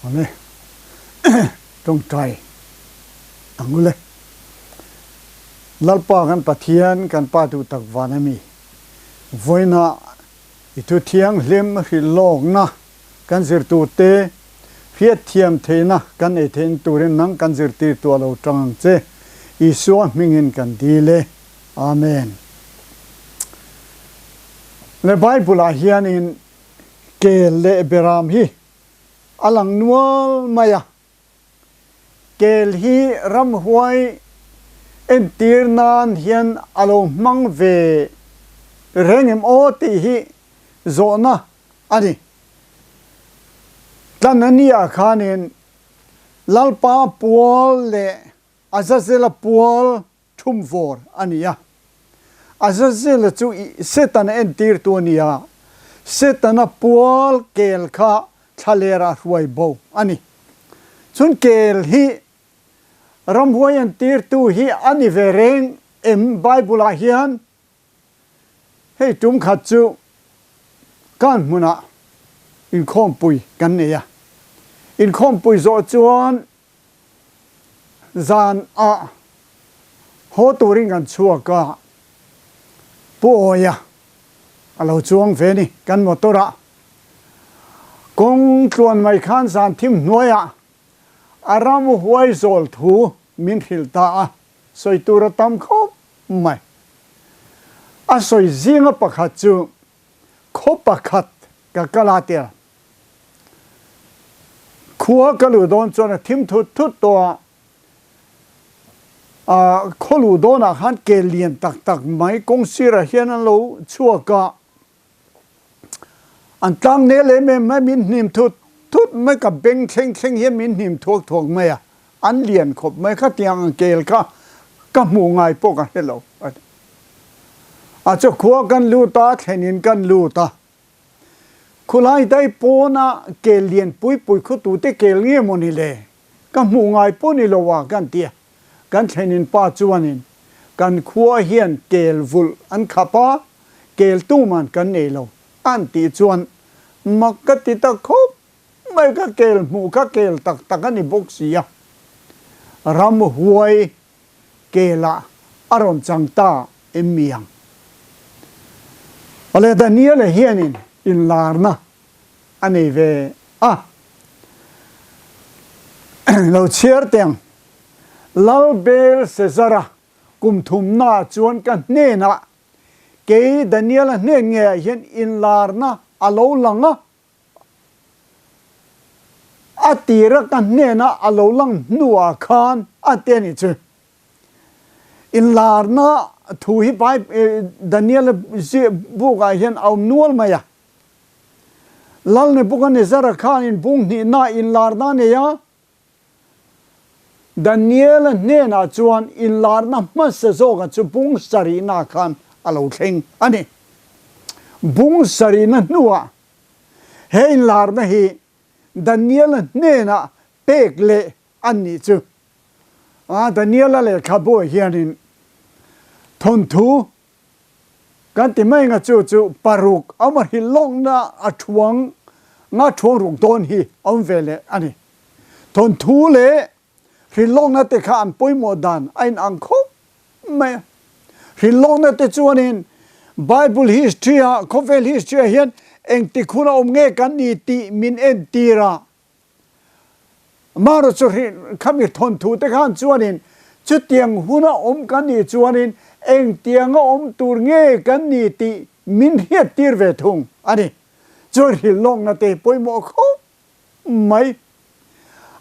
Awle tawngtai ang ule. Lalpa kan Pathian kan Pa duhtak van a mi. Vawiinah i thu thianghlim hrilh lawkna kan zirturte hriatthiam theihna kan ei theihna turin nang kan zirtirtu a lo tang ang che. Isua hmingin kan dil e. Amen. Le Bible ah hianin kel leh beram hi a lang nual mai a. Kel hi ramhuai entir nan hian a lo hmang ve reng em aw tih hi zawhna a ni. Tlanania khanin Lalpa pual leh Azazela pual thumvawr a ni a. Azazela chu Setana entirtu a ni a, Setana pual kel kha thlalera hruai bo a ni. Chun kel hi ramhuai entirtu hi a ni ve reng em Bible-ah hian? Hei tum khat chu kan hmunah inkhawmpui kan nei a. Inkhawmpui zawh chuan Zan ah haw turin kan chhuak a, Pu Awia a lo chuang ve ni kan motor ah. Kawng tluan mai khan zan thim hnuai ah a ram huai zawl thu min hrilh ta a, sawi tur a tam khawp mai. A sawi zinga pakhat chu khaw pakhat ka kal a tia. Khua ka luh dawn chuan a thim thut thut tawh a, ah khaw luh dawnah khan ke lian tak tak mai kawng sirah hian an lo chhuak a, an tlang nel em em mai min hnim thut thut mai ka beng thleng thleng hian min hnim thuak thuak mai a, an lian khawp mai khatiang ang kel kha ka hmuh ngai pawh ka hre lo a ti. A chu khua kan lut a, thlenin kan lut a. Khulai dai pawna kel lian pui pui khu tute kel nge maw ni le? Ka hmuh ngai pawh ni lo a kan ti a. Kan thlenin pa chuanin kan khua hian kel vulh an khap a, kel tuman kan nei lo an tih chuan mak ka ti ta khawp mai ka kel hmuh kha kel tak tak a ni bawk si a. Ramhuai Kelah a rawn chang ta em mi ang? Awle Daniela hianin inlarna a nei ve a. Lo chhiar teh ang. Lal Belsezara kum thumnaah chuan ka hnenah, Kei Daniela hnen ngeiah hian inlarna a lo lang a, A tira ka hnena a lo lang hnuah khan a ti a nih chu. Inlarna thu hi Daniela ziah bukah hian a awm nual mai a. Lal Nebuchadnezzar-a khanin bung hnihna inlarna a nei a, Daniela hnenah chuan inlarna hmasa zawka chu bung sarihna khan a lo thleng a ni. Bung sarihna hnuah he inlarna hi Daniela hnenah pek leh an nih chu. Daniela lehkhabu ah hianin thawnthu Kan ti mai nga chu chu paruk a awm a hrilh lawkna a thuang nga thuang ruk dawn hi a awm ve leh a ni. Thawnthu leh hrilh lawkna te kha an pawimawh dan a inang khawp mai a. Hrilh lawkna te chuanin Bible history ah khawvel history ah hian engtik hun a awm nge kan ni tih min entir a. Amaherawh chu khami thawnthu te khan chuanin chutiang huna awm kan nih chuanin engtianga awm tur nge kan ni tih min hriattir ve thung a ni. Chuan hrilhlawkna te pawimawh khawp mai.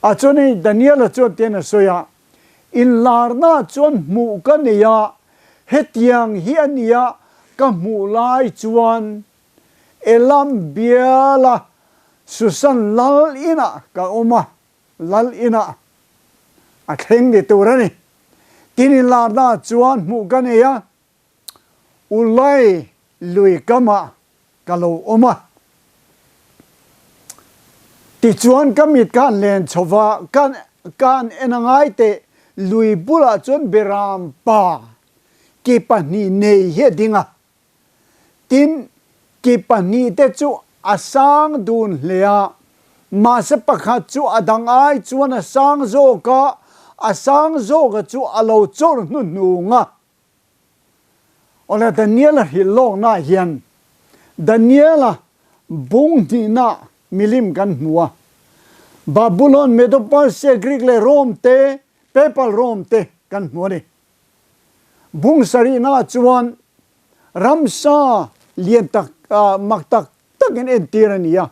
A chuan hei Daniela chuan tian a sawi a, Inlarna chuan hmuh ka nei a, hetiang hi a nia ka hmuh lai chuan Elam biala Susan lal inah ka awm a, lal inah a thleng ni tur a ni. Tin inlarna chuan hmuh ka nei a, Ulai lui kamah ka lo awm a. Tichuan ka mit ka han len chho va, ka han en a ngai teh, lui bulah chuan Beram pa ki pahnih nei hi a ding a. Tin, ki pahnihte chu a sang dun hle a, Mahse pakhat chu a dang ai chuan a sang zawk a, a sang zawka chu a lo chawrh hnuhnung a. Awle Daniel-a hrilh lawknaah hian Daniel-a bung hnihna milim kan hmu a. Babulon, Medo-Persia, Greek leh Rome te, Papal Rome te kan hmu a ni. Bung sarihnaah chuan ramsa lian tak, mak tak takin entir a ni a.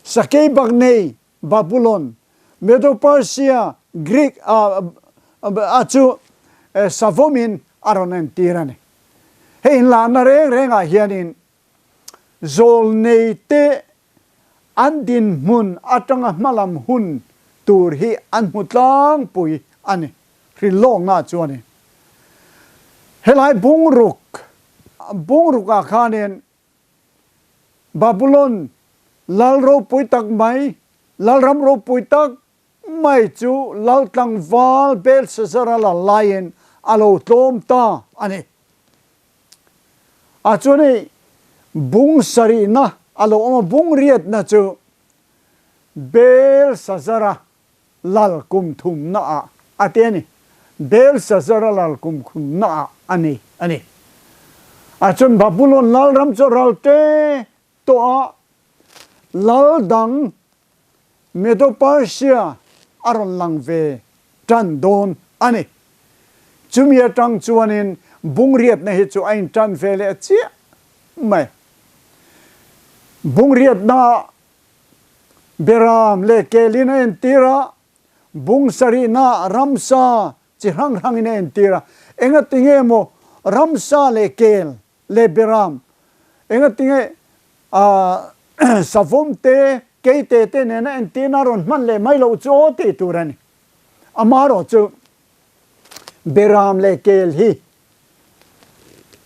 Sakei bak nei Babulon, Medo-Persia, Greek a chu savawmin a rawn entir a ni. Hei inlarna reng rengah hianin zawlneite an dinhmun atanga hmalam hun tur hi an hmu tlangpui a ni. Hrilhlawkna chuanin helai bungruk bungrukah khanin Babulon lal ropui tak mai, lalram ropui tak mai chu lal tlangval Belshazzar-a lal laiin a lo tlawm ta a ni. A chuan hei bung sarihna a lo awm a, bung riatna chu Belshazzar-a lal kum thumna ah a ti a ni. Belshazzar-a lal kum thumna ah a ni a ni. A chun Babulon lalram chu ral te tawh a, lal dang Medo-Persia a rawn lang ve tan dawn a ni. Chumi atang chuanin bungriatna hi chu a intan ve leh chiah mai. Bungriatna ah Beram leh kelin a entir a, bung sarihna ramsa chi hrang hrangin a entir a. Engatinge maw ramsa leh kel leh beram, engatinge savawm te, keite te nena entirna a rawn hman leh mai loh chu aw tih tur a ni. Amaherawhchu beram leh kel hi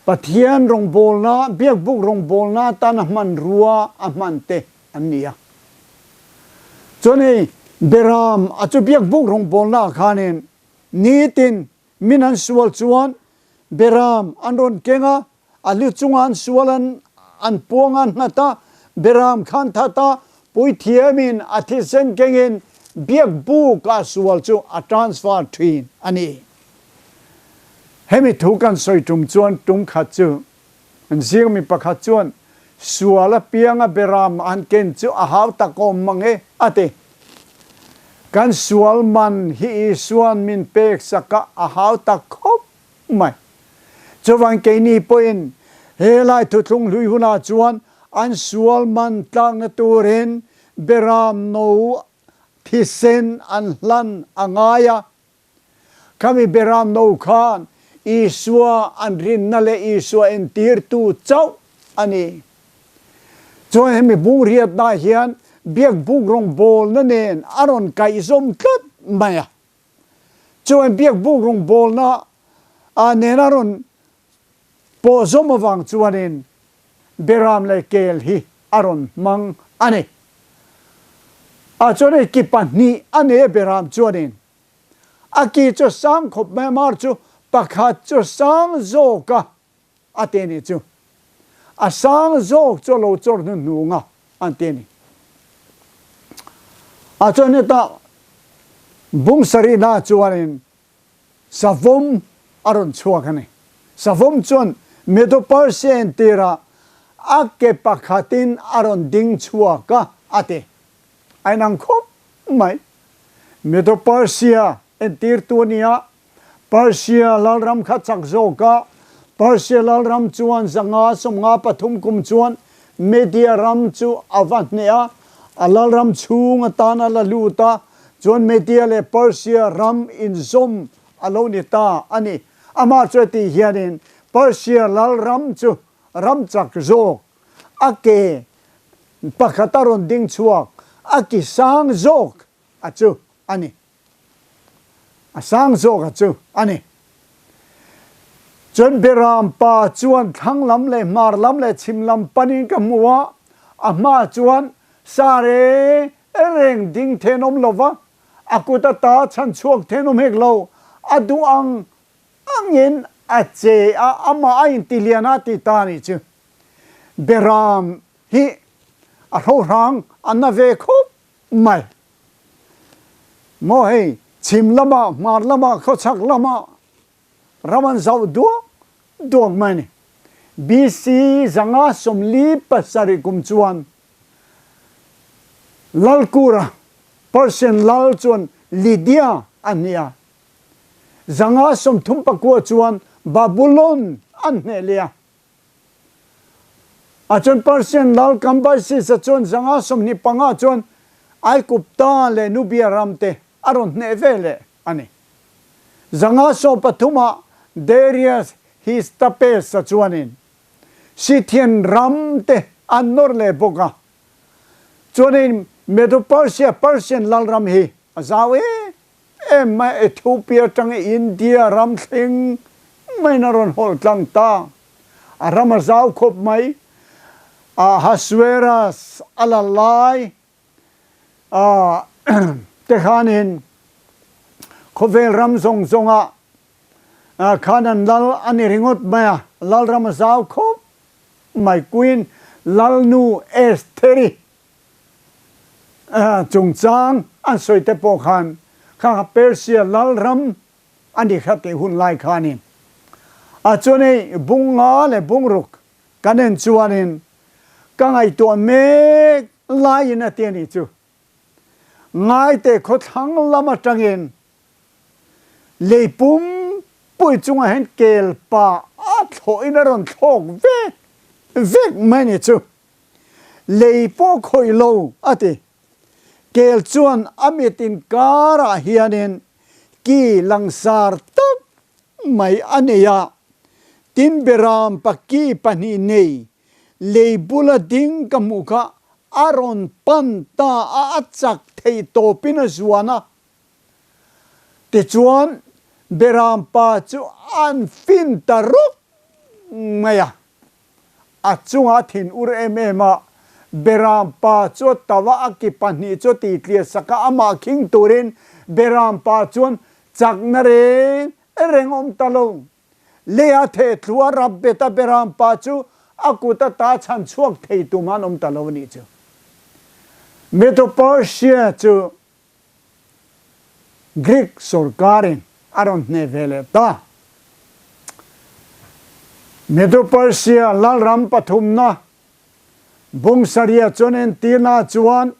Pathian rawngbawlna, biakbuk rawngbawlna atana hmanrua a hman te an ni a. Chuan hei Beram a chu biakbuk rawngbawlna ah khanin nitin min an sual chuan Beram an rawn keng a, A lu chunga an sual an an puang a nghat a, Beram khan that a, puithiamin a thisen kengin biakbuk ah sual chu a transfer thin a ni. Hemi thu kan sawi tum chuan tum khat chu an zing mi pakhat chuan sual a piang a Beram an ken chu a hau tak awm mang e a ti. Kan sual man hi Isuan min pek sak a a hau tak khawp mai. Chuvang keini pawhin he lai thuthlung hlui hunah chuan an sual man tlakna turin Beram no thisen an hlan a ngai a. Khami Beram no khan Isua an rinna leh Isua entirtu chauh a ni. Chuan hemi bungriatna hian biakbuk rawngbawlna nen a rawn kaihzawm tlat mai a. Chuan biakbuk rawngbawlna ah nena rawn pawh zawm avang chuanin Beram leh kel hi a rawn hmang a ni. Ah chuan hei ki pahnih a nei a Beram chuanin a ki chu sang khawp mai a, mar chu pakhat chu sang zawk a. A ti anih chu. A sang zawk chu a lo chawr hnu hnung a, an ti a ni. A chuan hetah bung sarihna chuanin savawm a rawn chhuak a ni. Savawm chuan Medo-Persia entirah a ke pakhatin a rawn ding chhuak a, a ti. A inang khawp mai. Medo-Persia entirtu a ni a, Persia lalram kha chak zawk a, Persia lalram chuan 500 53 kum chuan Media ram chu a va hneh a, a lalram chhung atan a la lut a, chuan Media leh Persia ram inzawm a lo ni ta a ni. Amah chu heti hianin Persia lalram chu ram chak zawk, a ke pakhat a rawn ding chhuak, a ki sang zawk a chu a ni. A sang zawk a chu a ni. Chuan Beram pa chuan thlang lam leh hmar lam leh chhim lam panin ka hmu a, a hma chuan sa reng reng ding then awm lo va, a kut ata chhan chhuak then awm hek lo, a duh ang angin a che a, amah a intilian a ti ta a nih chu. Beram hi a hrohrang a na ve khawp. mai. Maw hei chhim lamah, hmar lamah, khawchhak lamah ram an zauh duak duak mai a ni. BC 547 kum chuan Lalkura, Persian lal chuan Lydia a hnih a, 539 chuan Babulon an hneh leh a. Ahcun Persian lal Cambyses-a chuan 525 chuan Aigupta leh Nubia ram te a rawn hneh ve leh a ni. 513 ah Darius Hystaspes-a chuanin Scythian ram te an nawr leh bawk a. Chuanin Medo-Persia, Persian lalram hi a zau em em mai, Ethiopia atanga India ram thleng maiin a rawn hawlh tlang ta. A ram a zau khawp mai. Ahasuerus a la lai te khanin khawvel ram zawng zawngah khan an lal a ni ringawt mai a, lal ram a zau khawp mai. Queen Lalnu Estheri chungchang an sawi te pawh khan kha Persia lal ram a ni kha tih hun lai khanin a chuan hei bung nga leh bung ruk kan en chuanin ka ngaihtuah mek laiin a ti a nih chu. Ngaite khawthlang lam atangin lei pumpui chungah hian kel pa a thlawhin a rawn thlawk vek vek mai a nih chu. Lei pawh khawih lo a ti. Kel chuan a mit inkarah hianin ki langsar tak mai a nei a, tin beram paki pahnih nei lei bula ding ka hmuh kha a rawn pan ta a, a chak theih tawpin a zuan a. Tichuan beram pa chu an fin ta rawk mai a. A chunga thin ur em em a, Beram pa chu a tau a, a ki pahnih chu a titliah sak a, amah khing turin Beram pa chuan chakna reng reng awm ta lo. Leia theh thlu a rap bet a, Beram pa chu a kut ata chhan chhuak thei tum an awm ta lo a nih chu. Medo-Persia chu Greek sorkarin a rawn hneh ve leh ta. Medo-Persia lalram pathumna Bungsaria chuan entirna chuan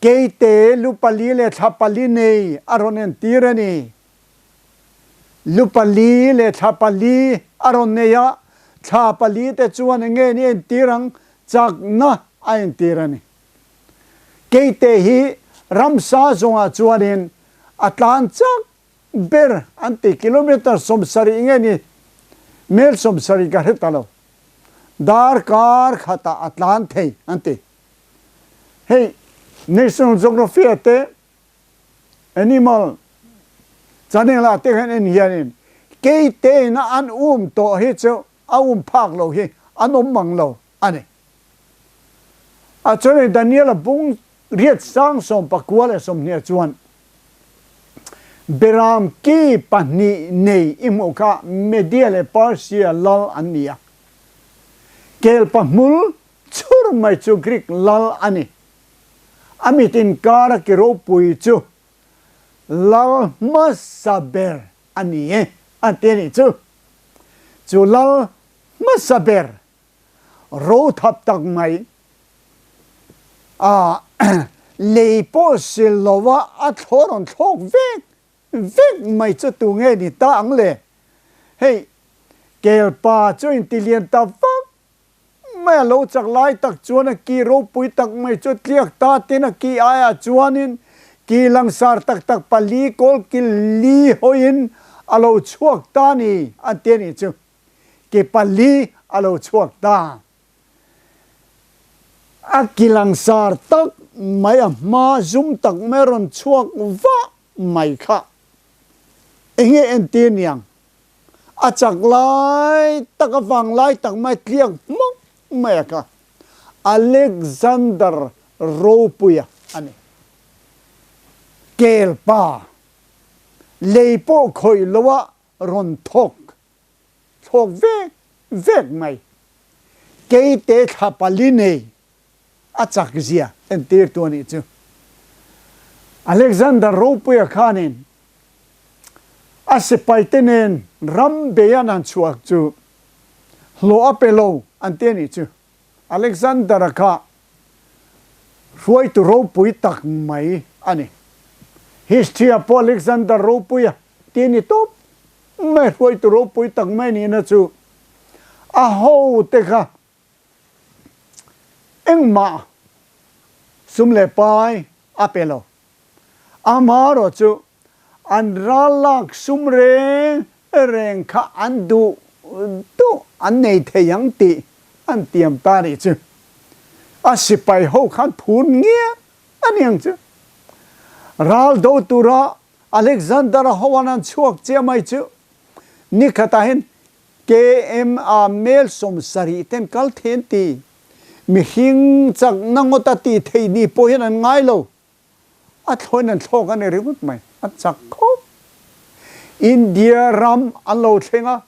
keite lu pali leh thla pali nei a rawn entir a ni. Lu pali leh thla pali a rawn nei a, thla pali te chuan enge ni entir ang chakna a entir a ni. Keite hi ramsa zawngah chuanin a tlan chak ber an ti. Kilometre 70 nge ni mel 70 ka hre ta lo. Darkar khatah a tlan thei an ti. Hei National Geography ah te Animal channel ah te khan en hianin keite in a an um tawh hi chu a um phak lo hi an awm mang lo a ni. A chuan Daniel-a bung riat sang 19 leh 20 chuan Beram ki pahnih nei i hmuh kha Media leh Persia lal an ni a. Kel pahmul chhur mai chu Greek lal a ni. A mit inkara ki ropui chu lal hmasa ber a ni e a ti a nih chu. Chu lal hmasa ber Rothap tak mai a lei pawh sil lova a thlaw rawn thlawk vek vek mai chu tu nge ni ta ang le? Hei kelpa chu inti lian ta vak mai a lo chak lai tak chuan a ki ropui tak mai chu tliak ta tin a ki aiah chuanin ki langsar tak tak pali kawl kil li hawiin a lo chhuak ta ni an ti a nih chu. Ke pali a lo chhuak ta. A ki langsar tak mai a hma zum tak mai a rawn chhuak vah mai kha. Enge entir niang? A chak lai tak a vang lai tak mai tliak hmawk mai a kha. Alexander Ropuia a ni. Kelpa lei pawh khawih lo a rawn thawk thlawk vek vek mai. Keite thla pali nei a chak zia entirtu a nih chu. Alexander ropuia khanin a sipaite nen ram bei an han chhuak chu hlawh a pe lo an ti a nih chu. Alexander-a kha hruaitu ropui tak mai a ni. History-ah pawh Alexander ropuia ti a ni tawp mai, hruaitu ropui tak mai nihna chu a hote kha engmah sum leh pai a pe lo. Amaherawh chu an ral lak sum reng reng kha an duh duh an nei thei ang tih an tiam ta nih chu. A sipai ho khan phur ngial a ni ang chu. Ral do tura Alexander-a ho an han chhuak chiah mai chu nikhatah hian KM-a mel 70 ten kal thei an ti. Mihring chakna ngawta tih theih ni pawh hian an ngai lo. A thlawin an thlawk a ni ringawt mai. A chak khawp. India ram an lo thleng a,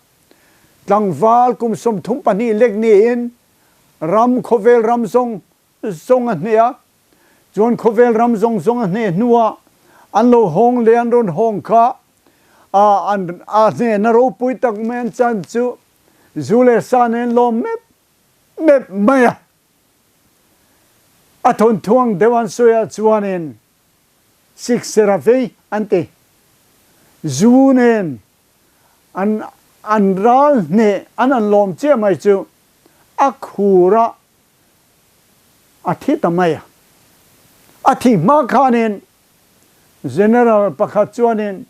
tlangval kum 32 lek niin ram khawvel ram zawng zawng a hneh a, chuan khawvel ram zawng zawng a hneh hnuah an lo hawng leh an rawn hawng kha a a hnehna ropui tak mai an chan chu zu leh sa nen lawm mep mep mai a. A thawnthuang deuh an sawi ah chuanin sikser a vei an ti. Zu nen an an ral hneh an an lawm chiah mai chu a khur ah a thi ta mai a. A thih hma khanin General pakhat chuanin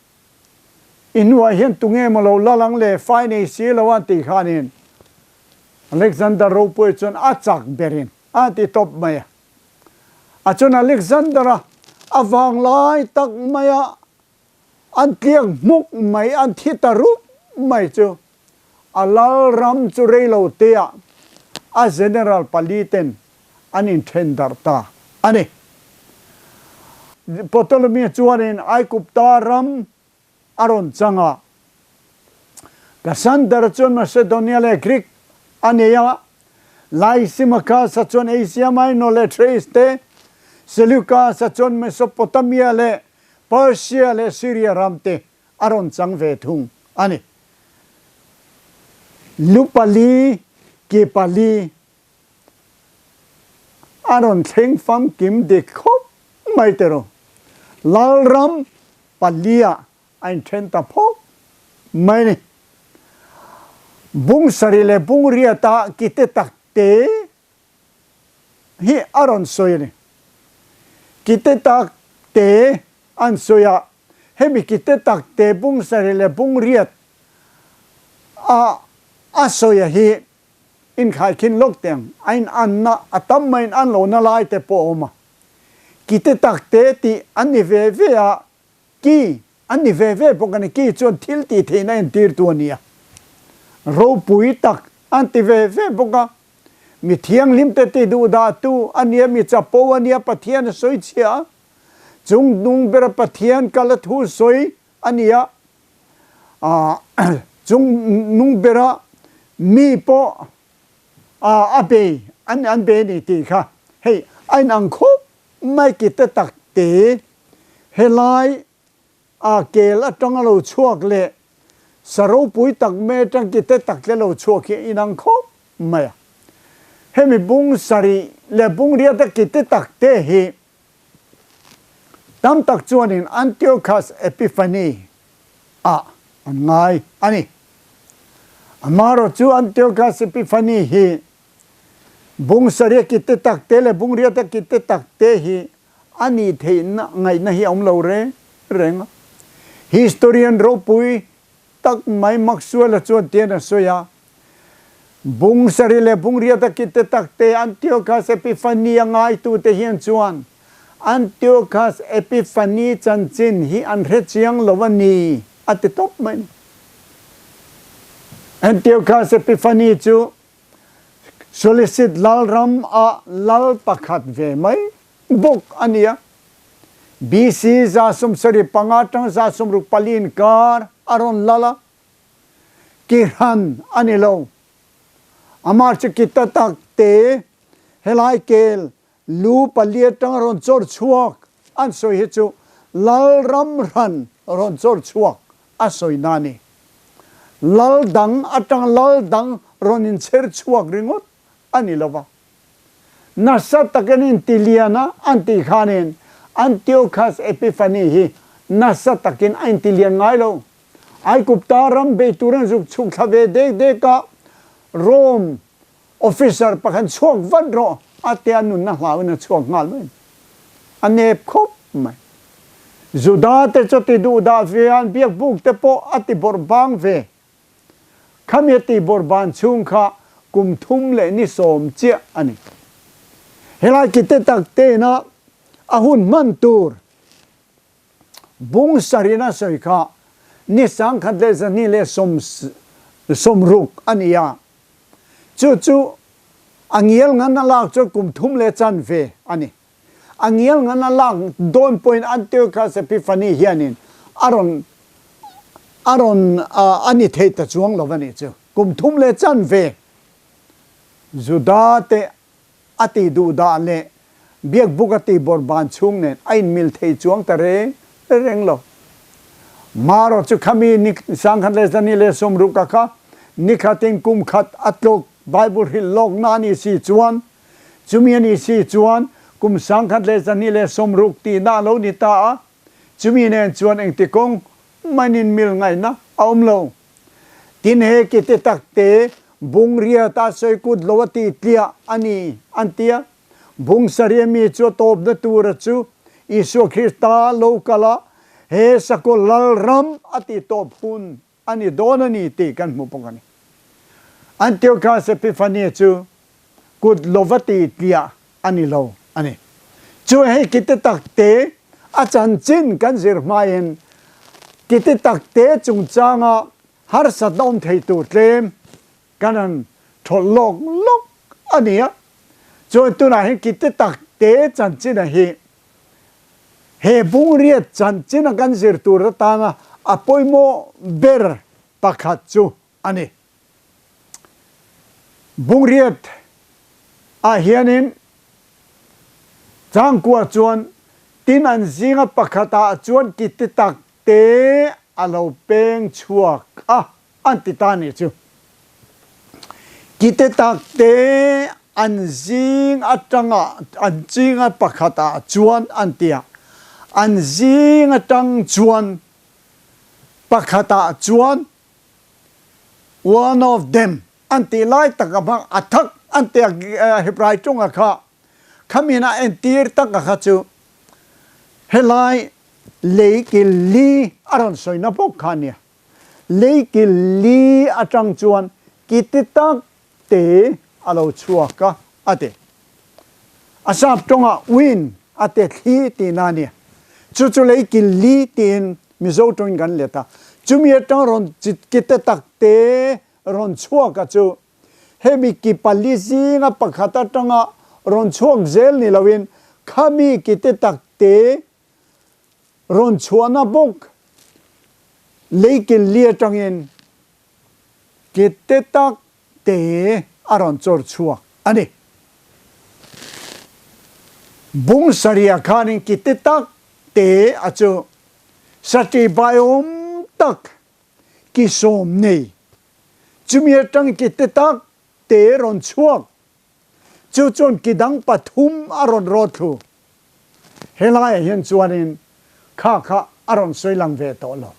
i hnuah hian tunge maw lo lal ang le fai nei si lo an tih khanin Alexander ropui chuan a chak berin a ti tawp mai a. A chuan Alexander-a a vanglai tak maia an tliak hmuk mai, an thi ta rup mai chu a lal ram chu reilo teah a general pali ten an inthen darh ta a ni. Ptolemy chuanin Aigupta ram a rawn chang a. Cassander chuan Macedonia leh Greek a nei a, Lysimachus-a chuan Asia Minor leh Thrace te, Seleucus-a chuan Mesopotamia leh Persia leh Syria ram te a rawn chang ve thung a ni. Lu pali, ki pali a rawn thleng famkim dik khawp mai tiraw. Lalram palia a inthen ta phawk mai ni. Bung sarih leh bung riata kite tak te hi a rawn sawi a ni. Kite tak te an sawi a, hemi kite tak te bung sarih leh bung riat a a sawi a hi inkhaikhin lawk teh ang. A in anna a tam maiin an lohna lai te pawh a awm a. Kite tak te tih an ni ve ve a, ki an ni ve ve bawk a ni. Ki chuan thil tih theihna entirtu a ni a, ropui tak an ti ve ve bawk a. Mi thianghlim te ti duh dahtu a nia, mi chapo a nia, Pathian a sawi chhia a, chung hnung bera Pathian kal a thu sawi a ni a, chung hnung bera mi pawh a bei an an bei a ni tih kha hei a inang khawp mai ki te tak te helai a kel atanga lo chhuak leh sa ropui tak mai atang ki te tak te lo chhuak hi a inang khawp mai a. Hemi bung sarih leh bung riata ki te tak te hi tam tak chuanin Antiochus Epiphany ah an ngai a ni. Amaherawh chu Antiochus Epiphany hi bung sarih ki te tak te leh bung riata ki te tak te hi a nih theihna ngaihna hi a awm lo reng reng a. Historian ropui tak mai Maxwell-a chuan tian a sawi a, Bung sarih leh bung riata ki te tak te Antiochus Epiphany a ngaitute hian chuan Antiochus Epiphany chanchin hi an hre chiang lo a ni a ti tawp mai a ni. Antiochus Epiphany chu Seleucid lalram ah lal pakhat ve mai bawk a ni a. BC 75 atang 64 inkar a rawn lal a. Ki hran a ni lo. Amah chu ki ta tak te helai kel lu pali atang a rawn chawr chhuak an sawi hi chu Lal ram hran rawn chawr chhuak a sawina a ni. Lal dang atang lal dang rawn inchher chhuak ringawt a ni lo va. Nasa takin intilian a an tih khanin Antiochus Epiphany hi nasa takin a intilian ngai lo. Aigupta ram bei tur an zuk chhuk thla ve dek dek a, Rome officer pakhat chhuak vat rawh a tia nunna hlauin a chhuak nghal mai. A nep khawp mai. Juda te chu ti duh dah ve a, an biakbuk te pawh a ti bawrh bang ve. Khami a ti bawrh ban chhung kha kum thum leh ni sawm chiah a ni. Helai ki te tak tena a hun hman tur Bung sarih a sawi kha ni 1260 a ni a, chu chu a ngial ngan a lak chuan kum thum leh chanve a ni. A ngial ngan a lak dawn pawhin Antiochus Epiphany hianin a rawn a rawn a ni thei ta chuang lo a nih chu. Kum thum leh chanve Juda te a tih duh dah leh biakbuk a tih bawrh ban chhung nen a inmil thei chuang ta reng reng lo. Marawh chu khami ni 1260 a kha nikhatin kum khat a tluk Bible hrilh lawkna a nih si chuan chumi a nih si chuan kum 1260 tihna a lo ni ta a, chumi nen chuan engti kawng main inmil ngaihna a awm lo. Tin he ki te tak te bung riat a sawi kut lo a tih tliah a ni an ti a. Bung sarih mi chu a tawpna tura chu Isua Krista lo kal a, he sakawlh lal ram a tih tawp hun a ni dawn a ni tih kan hmu bawk a ni. Antiochus Epiphany chu kut lova tih tliah a ni lo a ni. Chu hei ki te tak te a chanchin kan zir hmain ki te tak te chungchanga harsatna awm thei tur tlem kan han thawlh lawk lawk a ni a. Chuan tunah hian ki te tak te chanchin a hi he bungriat chanchin a kan zir tur atana a pawimawh ber pakhat chu a ni. Bungriat ah hianin changkua chuan tin an zinga pakhat ah chuan ki ti tak te a lo peng chhuak a an ti ta nih chu. Ki te tak te an zing atanga an zinga pakhat ah chuan an ti a, an zing atang chuan pakhat ah chuan One of them an tih lai tak a hmang a thak an ti a Hebrai ṭawnga kha khamin a entir tak a kha chu helai lei kil li a rawn sawina bawk kha a nia. Lei kil li aṭang chuan ki ti tak te a lo chhuak a a ti. A sap ṭawngah wind a ti thli tihna a nia. Chu chu lei kil li tiin Mizo ṭawngin kan let a. Chumi aṭang rawn ki te tak te rawn chhuak a chu hemi ki pali zinga pakhat aṭanga rawn chhuak zel ni loin khami ki te tak te rawn chhuahna bawk lei kil li aṭangin ki te tak te a rawn chawr chhuak a ni. Bung sarih ah khanin ki te tak te a chu sati baiawm tak ki sawm nei chumi atang ki te tak te rawn chhuak chu chuan ki dang pathum a rawn rawt thlu. Helaiah hian chuanin kha kha a rawn sawi lang ve tawh lo.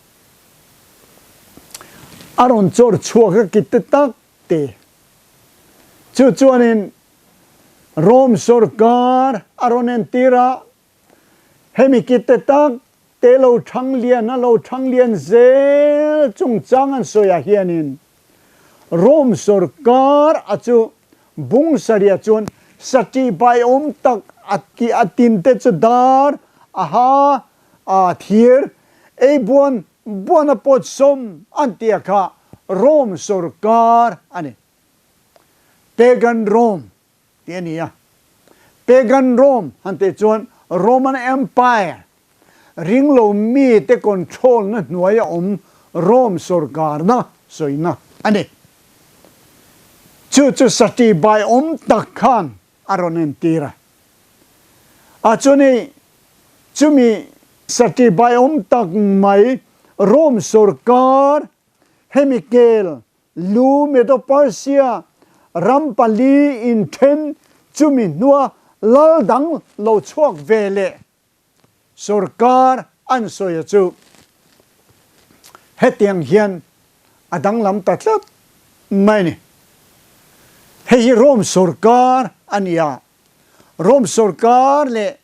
A rawn chawr chhuak a ki te tak te. Chu chuanin Rome sorkar a rawn entir a, hemi ki te tak te lo thang lian a lo thang lian zel chungchang an sawi ah hianin Rome sorkar a chu bung sarih chuan sati baiawm tak a ti a tin te chu dar a ha a thir ei buan buan a pawt sawm an ti a kha Rome sorkar a ni. Pagan Rome tih a ni a. Pagan Rome han tih chuan Roman Empire ringlo mite control na hnuai a awm Rome sorkarna sawina a ni. Chu chu sati bai awm tak khan a rawn entir a. A chuni chumi. Satibai awm tak mai Rome sorkar hemi kel lu Medo-Persia ram pali inthen chumi hnua lal dang lo chhuak ve leh sorkar an sawi a chu hetiang hian a danglam ta tlat mai a ni. Hei hi Rome sorkar a ni a, Rome sorkar leh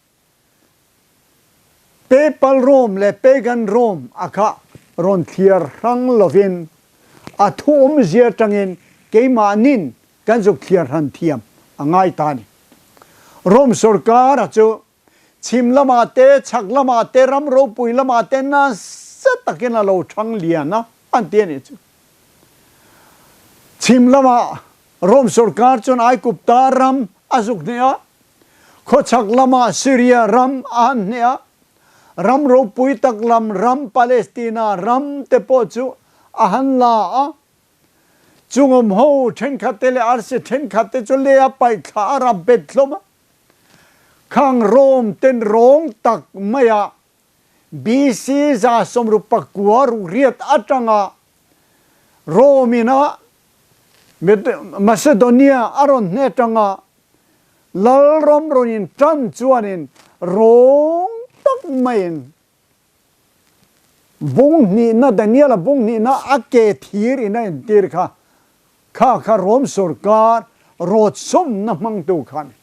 Papal Rome leh Pagan Rome a kha rawn thliar hrang lovin a thu awmzia atangin keimahnin kan zuk thliar hran thiam a ngai ta a ni. Rome sorkar a chu chhim lamah te, chhak lamah te, ram ropui lamah te nasa takin a lo thang lian a an ti a nih chu. Chhim lamah Rome sorkar chuan Aigupta ram a zuk hneh a, khawchhak lamah Syria ram a han hneh a, ram ropui tak lam ram Palestina ram te pawh chu a han la a. Chungawm ho thenkhat te leh arsi thenkhat te chu lei a paih thla a rap bet hlawm a. Khang Rome ten rawng tak maiah BC 1868 atanga Rome in a Macedonia a rawn hne atanga Lalram rawn in tan chuanin rawng tak maiin bung hnihna Daniel-a bung hnihna a ke thir in a entir kha kha kha Rome sorkar rawt sawmna hmangtu kha a ni.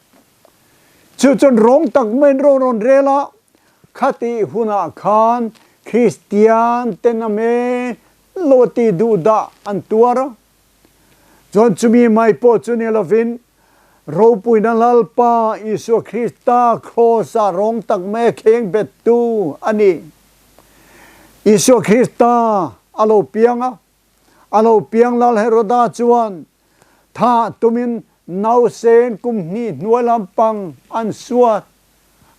Chu chuan rawng tak maiin rawn rawn rel a, khatih hunah khan Kristian ten a me lo ti duh dah an tuar a. Chuan chumi mai pawh chu ni lovin ropuina Lalpa Isua Krista kraws-ah rawng tak mai a kheng bettu a ni. Isua Krista a lo piang a, A lo piang Lal Heroda chuan thah tumin nausen kum hnih hnuai lampang an suat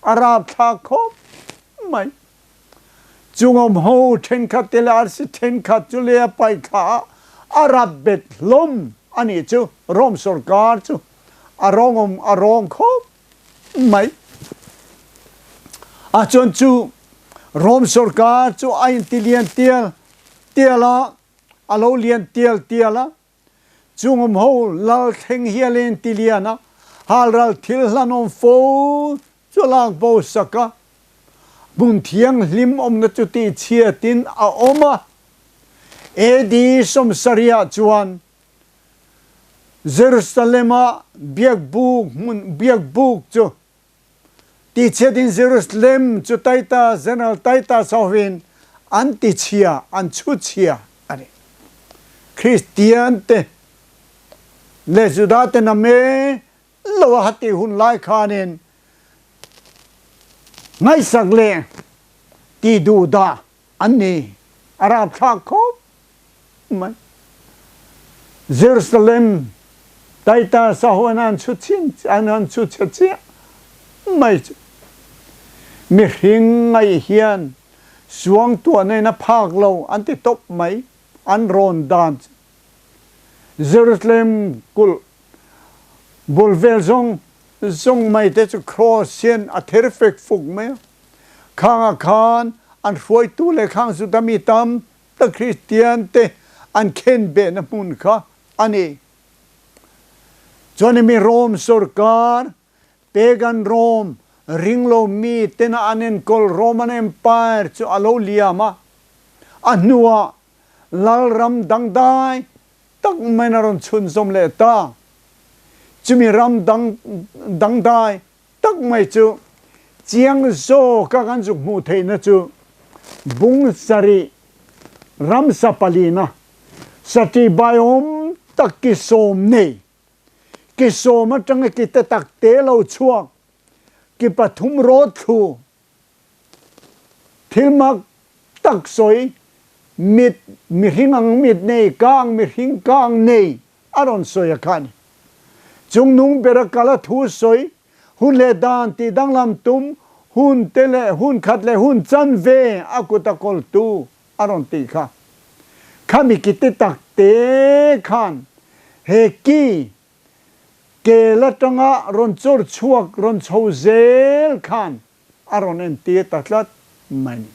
a rapthlak khawp mai. Chungawm ho thenkhat te leh arsi thenkhat chu lei a paih thla a, a rap bet hlawm a nih chu Rome sorkar chu a rawngawm a rawng khawp mai. A chuan chu Rome sorkar chu a intilian tial tial a, a lo lian tial tial a, chungawm ho lal thleng hialin ti lian a, halral thil hlanawm fo chu a lak bo sak a, hmun thianghlim awmna chu tihchhiatin a awm a. AD 70 ah chuan Jerusalem-a biakbuk hmun biakbuk chu Tichiat in Jerusalem cu Titus, General Titus hovin an tichia, an chhuchia a ni. Kristian te le Judah te na me lo a hati hun lai khanin ngaihsak le ti duhdah an ni. A rapthlak khawp mai. Jerusalem Titus a hawn an chut chin an han chut chhe chiah mai chu. Mihring ngaih hian suangtuahna in a phak lo an ti tawp mai an rawn dan chu. Jerusalem kulh bul vel zawng zawng mai te chu cross hian a ther fek fuk mai a. Khangah khan an hruaitu le khang Judah mi tam tak Kristian te an khenbehna hmun kha a ni. Chuan mi Rome sorkar, pagan Rome, ringlo mi tena an enkawl Roman Empire chu a lo liam a, a hnuah lalram dangdai tak maiin a rawn chhunzawm leh ta. Chumi ram dang dangdai tak mai chu chiang zawka kan zuk hmuh theihna chu bung sarih ramsa palina sati baiawm tak ki sawm nei, ki sawm atanga ki te tak te lo chhuak, ki pathum rawt thlu, thil mak tak sawi, mit mihring ang mit nei, ka ang mihring ka ang nei a rawn sawi a kha a ni. Chungnung bera kal a thu sawi, hun leh dan tih danglam tum, hun te leh hun khat leh hun chanve a kut a kawltu a rawn tih kha. Khami ki te tak te khan he ki kel atanga rawn chawr chhuak rawn chho zel khan a rawn entir ta tlat. mai a ni.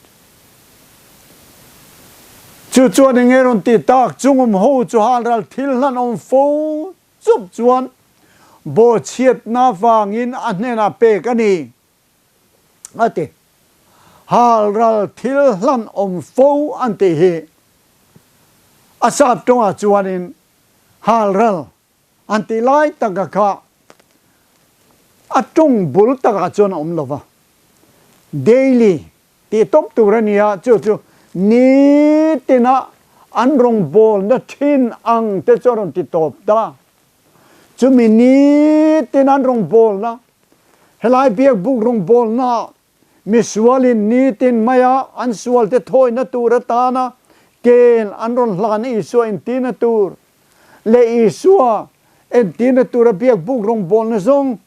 Chu chuan eng nge rawn ti tak? Chung awm ho chu halral thil hlan awm fo chup chuan bawhchhiatna vangin a hnenah pek a ni, a ti. Halral thil hlan awm fo an tih hi a sap tawngah chuanin halral an tih lai taka kha a tawng bul takah chuan a awm lo va. Daily tih tawp tur a ni a, chu chu nitina an rawngbawlna thin ang te chu a rawn ti tawp ta. Chumi nitina an rawngbawlna, helai biakbuk rawngbawlna Misualin nitin maia an sualte thawina tur atana kel an rawn hlan Isua entirna tur leh Isua entirna tura biakbuk rawngbawlna zawng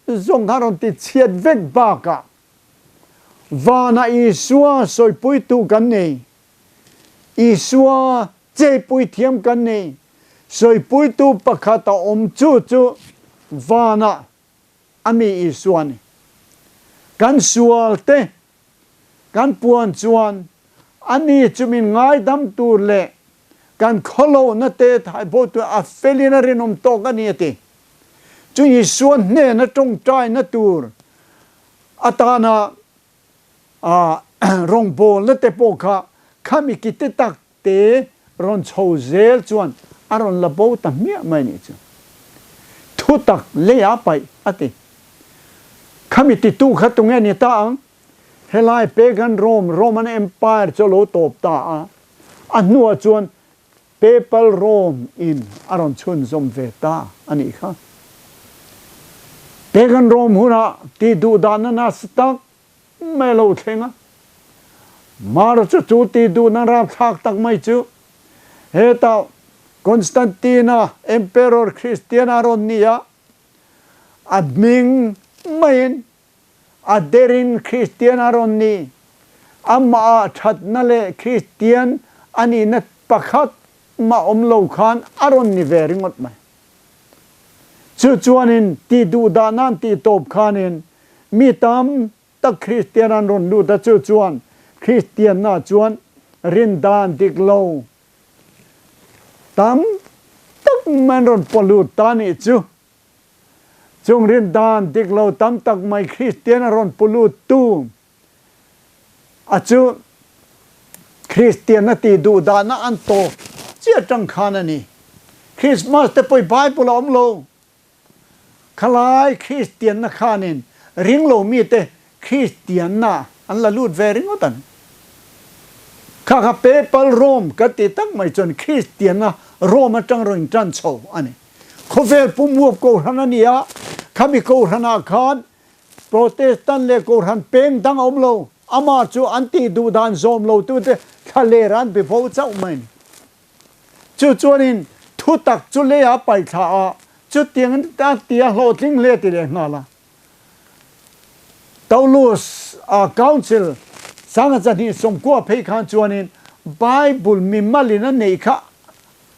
zawng kha rawn ti chhiat vek bakah vanah Isua sawipuitu kan nei, Isua cheipui thiam kan nei, sawipuitu pakhat a awm chu chu vanah A mi Isua ni. Kan sual te kan puan chuan a ni chu min ngaidam tur leh kan khawlohna te thaibo tur a felin a rinawm tawk a ni a ti. Chu Isua hnena tawngtaina tur atana rawngbawlna te pawh kha khami ki te tak Te rawn chho zel chuan a rawn la bo ta hmiah mai nih chu. Thu tak lei a paih a ti. Khami titu kha tunge ni ta ang? Helai Pagan Rome, Roman Empire chu a lo tawp ta a, a hnuah chuan Papal Rome in a rawn chhunzawm ve ta a nih kha. Pagan Rome hunah tih duh dahna nasa tak mai a lo thleng a. Mara chu chu ti duhna rapthlak tak mai chu hetah Constantine-a Emperor Kristian a rawn ni a, a hming maiin a derin Kristian a rawn ni. Amah ah thatna leh Kristian a nihna pakhat mah awm lo khan a rawn ni ve ringawt mai. Chu chuanin tih duh dahna an tih tawp khanin mi tam tak Kristian an rawn lut a, chu chuan Kristianna chuan rin dan dik lo tam tak mai an rawn paw lut ta nih chu. Chung rin dan dik lo tam tak mai Kristian a rawn paw lut tu a chu Kristianna tih duh dahna an tawk chiah tang khan a ni. Christmas te pawh i Bible a awm lo. Khalai Kristianna khanin ringlo mite Kristianna an la lut ve ringawt a ni. Kha kha Papal Rome kan tih tak mai chuan Kristianna Rome atang rawn intan chho a ni. Khawvel pumhuap kohhran a ni a, khami kohhranah khan Protestant leh kohhran peng dang a awm lo, amah chu an tih duh dan zawm lo tute thlaler an be bo chauh mai a ni. Chu chuanin thutak chu leiah paih thla a, chutiang a ti a hlawhtling hle ti leh nghal a. Toulouse a Council sanga chahnih sawmkua phei khan chuanin Bible mimalin a neih kha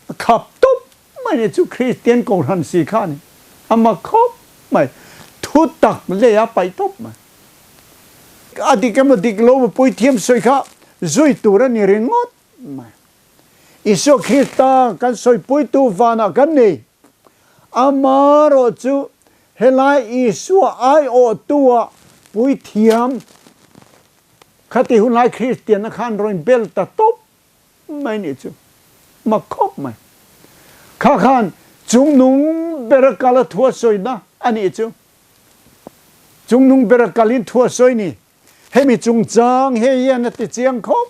a khap tawp mai ni chu Kristian kohhran si kha a ni. A mak khawp mai. Thutak leiah paih tawp mai. A dik emaw dik lo emaw puithiam sawi kha zui tur a ni ringawt mai. Isua Krista kan sawipuitu vanah kan nei. Amarawh chu helai Isua aiawhtua puithiam khati hunlai Kristianna khan rawn bel ta tawp mai nih chu. Mak khawp mai. Kha khan chungnung bera kal a thu a sawina a nih chu. Chungnung bera kalin thu a sawi ni. Hemi chungchang hei hian a ti chiang khawp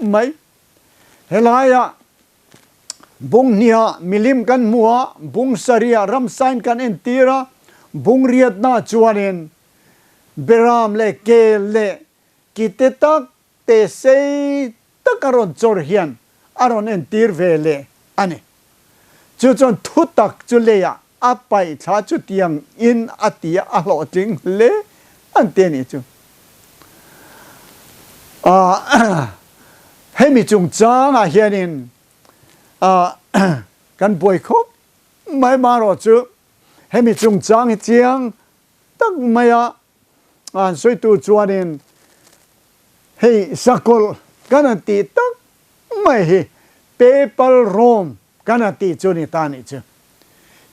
mai. Helaiah bung hniha milim kan hmu a, bung sarihah ramsain kan entir a, bung riatna chuanin beram leh kel leh kite tak te sei tak a rawn chawr hian a rawn entir ve leh a ni. Chu chuan thutak chu leiah a paih thla chutiang in a ti a, a hlawhtling hle an ti a nih chu. Hemi chungchangah hianin kan buai khawp mai marawh chu hemi chungchang hi chiang tak maia an sawitu chuanin. Hei sakawlh kan han tih tak mai hi Papal Rome kan han tih chu ni ta nih chu.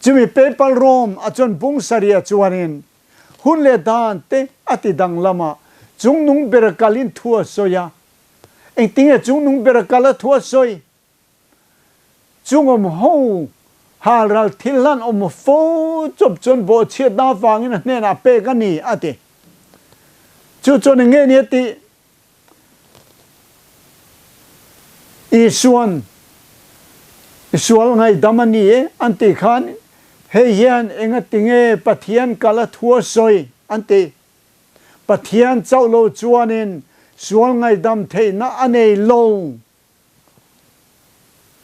Chumi Papal Rome a chuan bung sarih ah chuanin hun leh dan te a ti danglam a, chungnung ber kalin thu a sawi a. Engtinge chungnung ber kal a thu a sawi? Chungawm ho halral thil hlan awm fo chawp chuan bawhchhiatna avangin a hnenah pek a ni, a ti. Chu chuan eng nge ni a tih? Isuan i sual ngaihdam a ni e an tih khan hei hian engati nge Pathian kal a thu a sawi an ti. Pathian chauh lo chuanin sual ngaihdam theihna a nei lo.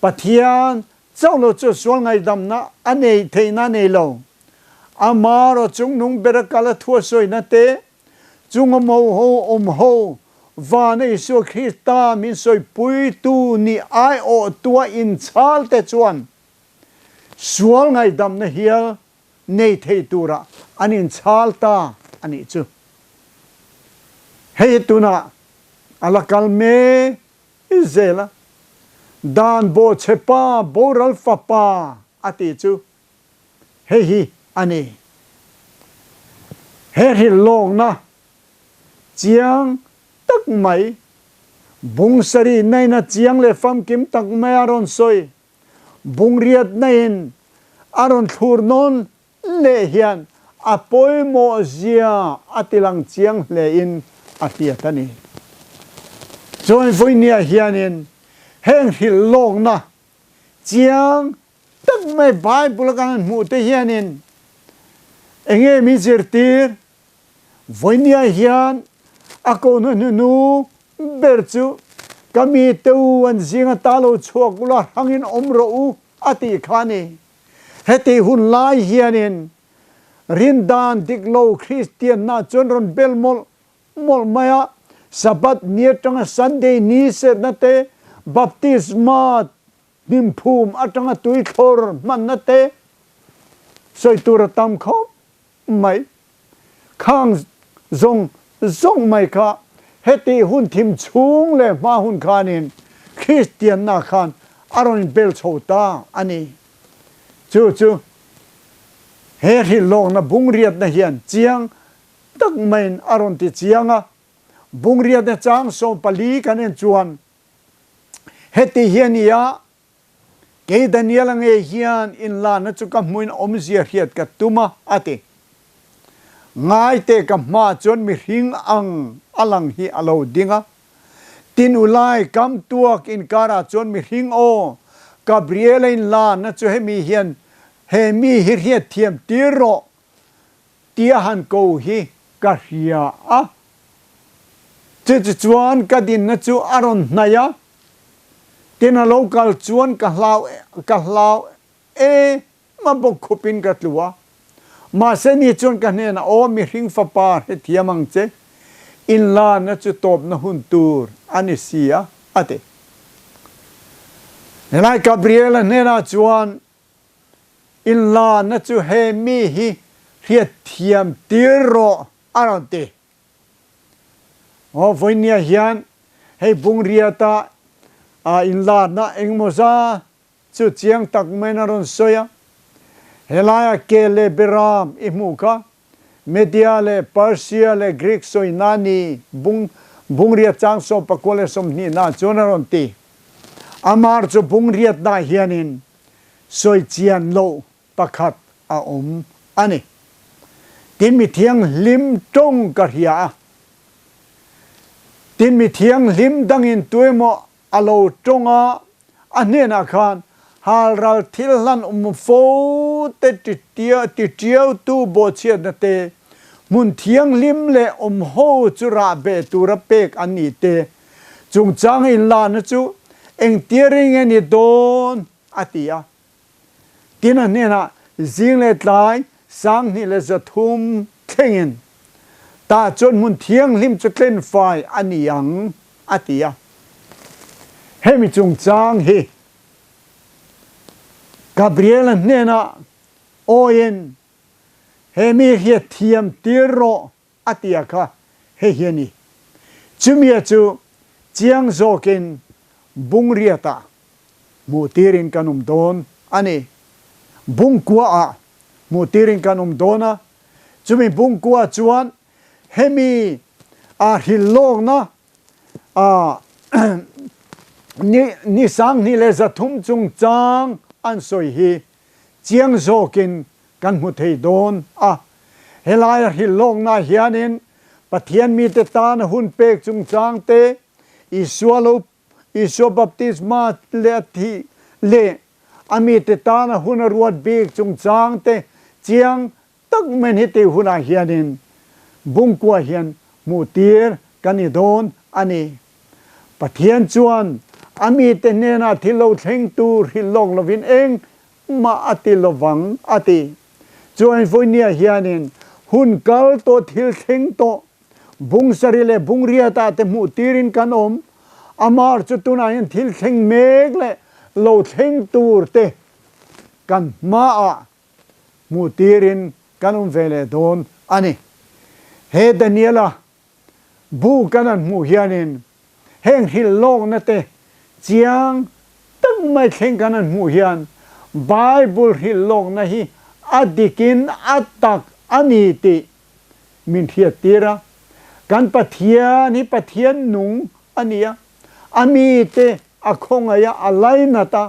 Pathian chauh lo chu sual ngaihdamna a nei theihna a nei lo. Ama ro chungnung ber a kal a thu a sawina te, chunga mo ho awm ho, vana Isua Krista min sawipuitu nih aiawhtua inchhal te chuan sual ngaihdamna hial nei thei turah an inchhal ta a nih chu. Hei hi tunah a la kal mek zel a, Dan bawhchhe pa boral fapa a tih chu hei hi a ni. He hrilhlawkna chiang tak mai, bung sarih nain a chiang leh famkim tak mai a rawn sawi. Bungriatna in a rawn thlur nawn leh hian a pawimawh zia a tilang chiang hle in a hriat a ni. Chuan vawinia hianin heng hrilh lawkna chiang tak mai Bible a kan han hmuh te hianin enge min zirtir? Vawinia hian a kohna hnunu ber chu ka mite u an zinga ta lo chhuak ula hrangin awm rawh u a tih kha a ni. Hetih hun lai hianin rindan dik lo Kristianna chuan rawn bel mawlh mawlh mai a, Sabbath ni atanga Sunday ni serhna te, Baptisma hnimphum atanga tuithlawr hmanna te sawi tur a tam khawp mai. Khang zawng zawng mai kha hetih hun thim chhung leh hma hun khanin Kristianna khan a rawn inbel chho ta a ni. Chu chu he hrilhlawkna bungriatna hian chiang tak maiin a rawn ti chiang a. Bungriatna chang 14 kan en chuan heti hi a ni a, Kei Daniel-a ngei hian inlana chu ka hmuin awmzia hriat ka tum a, a ti. Ngaite ka hmaah chuan mihring ang a lang hi a lo ding a. Tin u lai kam tuak inkarah chuan mihring aw, Gabriel-a inlana chu hemi hian he mi hi hriat thiam tir rawh tia han ko hi ka hria a. Chutichuan ka dinna chu a rawn hnaih a. Tin a lo kal chuan ka hlau ka hlau e ma bawk khupin ka tlu a. Mahse ni chuan ka hnenah aw mihring fapa hrethiam ang che, inlarna chu tawpna hun tur a ni si a, a ti. Helai Gabriel-a hnenah chuan inlarna chu he mi hi hriatthiam tir rawh a rawn ti. Aw vawinia hian hei Bungriata inlarna engemaw za chu chiang tak maiin a rawn sawi a. Helaia ke leh Beram i hmuh kha Media leh Persia leh Greek sawina ni Bung Bungriat chang 19 leh 20 na chuan a rawn ti. Amar chu Bungriatna hianin sawi chian loh pakhat a awm a ni. Tin mi thianghlim tawng ka hria a. Tin mi thianghlim dangin tuemaw a lo tawng a, a hnenah khan halral thil hlan awm fo te tiṭiautu bawhchhiatna te, hmun thianghlim leh awm ho chu rah beh tura pek an nih te chungchang inlahna chu engtia ring nge ni dawn a ti a. Tin a hnenah zing leh tlai 2300 thlengin tah chuan hmun thianghlim chu tlenfai a ni ang a ti a. Hemi chungchang hi Gabriel-a hnenah awiin he mi hriatthiam tir rawh a ti a kha hei hi a ni. Chumia chu chiang zawkin bung riatah hmuh tirin kan awm dawn a ni. Bung kuaah hmuh tirin kan awm dawn a, chumi bung kuaah chuan hemi a hrilhlawkna a ni ni 20 leh 300 chungchang an sawi hi chiang zawkin kan hmu thei dawn a. Helaia hrilhlawkna hianin Pathian mite tana hun pek chungchang te, Isua lo Isua baptisma leh a thih leh a mite tana hun a ruat bik chungchang te chiang tak men hi tih hunah hianin bungkua hian hmuh tir kan ni dawn a ni. Pathian chuan a mite hnenah thil lo thleng tur hrilh lawk lovin engmah a ti lovang a ti. Chuan vawinia hianin hun kal tawh thil thleng tawh bung sarih leh bung riatah te hmuh tirin kan awm. Amar chu tunah hian thil thleng mek leh lo thleng tur te kan hmaah hmuh tirin kan awm ve leh dawn a ni. He Daniela bu kan han hmuh hianin heng hrilh lawkna te chiang tak mai thleng kan han hmuh hian Bible hrilh lawkna hi a dikin a tak a ni tih min hriat tir a. Kan Pathian hi Pathian nung a ni a, a mite a khawngaih a, a lainat a,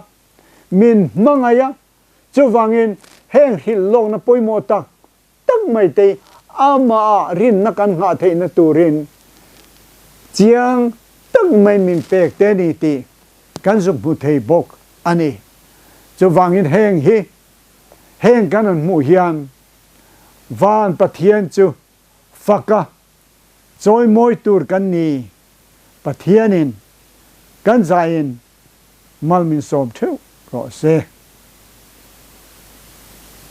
min hmangaih a, Chuvangin, heng hrilh lawkna pawimawh tak tak mai te amah rinna kan nghah theihna turin chiang tak mai min pek te ni tih kan zuk hmu thei bawk a ni. Chuvangin heng hi heng kan han hmuh hian Van Pathian chu faka chawimawi tur kan ni. Pathianin kan zaiin mal min sawm theuh rawh se.